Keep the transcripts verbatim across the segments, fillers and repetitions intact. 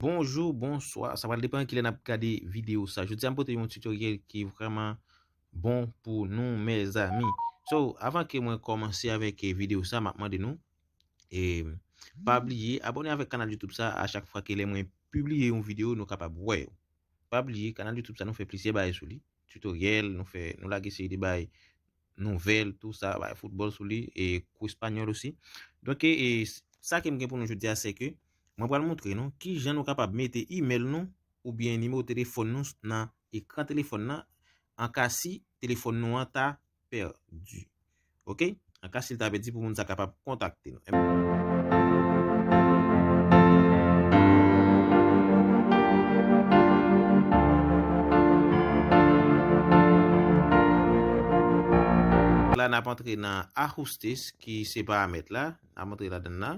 Bonjou, bonswa. Sa pral depann kilè n ap gade videyo sa. Jodi a m pote yon tutoriel ki vrèman bon pou nou, mezanmi. So, avan ke mwen kòmanse avèk eh, videyo sa, m ap mande nou, eh, pa bliye abòne avèk kanal YouTube sa. A chak fwa ke lè mwen pibliye yon videyo, nou kapab wè yo. Pa bliye, kanal YouTube sa, nou fè plizyè bagay sou li. Tutoriel, nou fè, nou lage seri de bagay nouvèl, tou sa, bay foutbòl sou li, e kou espanyòl osi. Donk, e, e, sa ke m gen pou nou jodi a, se ke mwen pral montre nou ki jan nou kapab mete email nou oubyen nimewo telefòn nou nan ekran telefòn nan, an ka si telefòn nou an ta pèdi. Oke? An ka si l ta pèdi, pou moun sa kapab kontakte nou. La, n ap antre nan ajustes, ki se paramèt la. N ap antre ladan l la.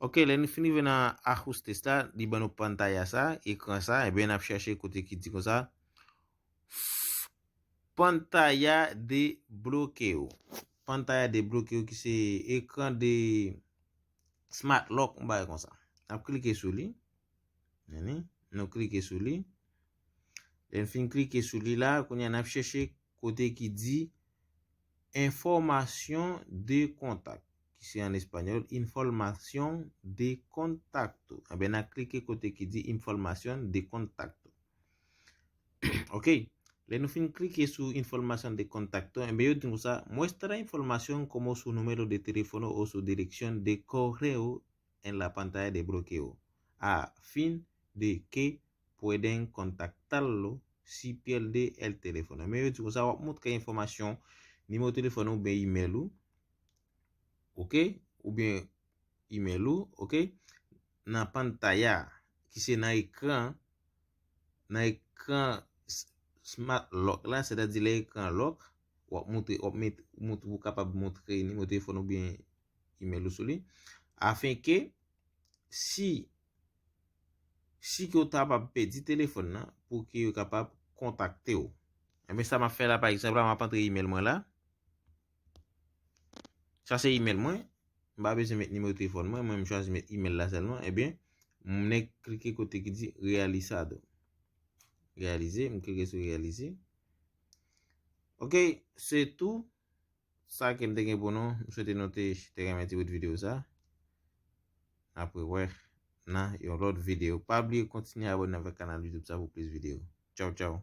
Oke, lè nou fin rive nan ajustes la, li ban nou pantaya sa, ekran sa, ebyen, n ap chèche kote ki di konsa, pantaya de bloqueo. Pantaya de bloqueo ki se ekran de smart lock, yon bagay konsa. N ap klike sou li. Tande? Nou klike sou li. Lè n fin klike sou li la, kounye a n ap chèche kote ki di información de contacto, ki se an espanyòl, información de contacto. Ebyen, n a klike kote ki di información de contacto. Oke. Lè nou fin klike sou información de contacto, ebyen, yo di nou sa, muestra información como su número de teléfono o su dirección de correo en la pantalla de bloqueo, a fin de que pueden contactarlo si pierde el teléfono. Men yo di konsa, w ap montre enfòmasyon, nimewo telefòn ou oubyen email ou, oke? Oubyen email ou, oke? Nan pantaya, ki se nan ekran, nan ekran s- smart lock la, sètadi lè ekran lock, w ap montre, w ap met, montre, ou kapab montre nimewo telefòn oubyen email ou sou li. Afin ke si, si ke w ta kapab pèdi telefòn nan, pou ke yo kapab kontakte w. Ebyen, sa m ap fè la, pa egzanp, la, m ap antre email mwen la. Sa se email mwen. M pa bezwen met nimewo telefòn mwen. Mwen, m chwazi met email la sèlman. Ebyen, m nèk klike kote ki di realizado. Realize. M klike sou realize. Oke, se tou sa ke m te gen pou nou. M swete nou te, te renmen ti bout videyo sa. N ap rewè nan yon lòt videyo. Pa bliye kontinye abòne avèk kanal YouTube sa pou plis videyo. Tchaw, tchaw.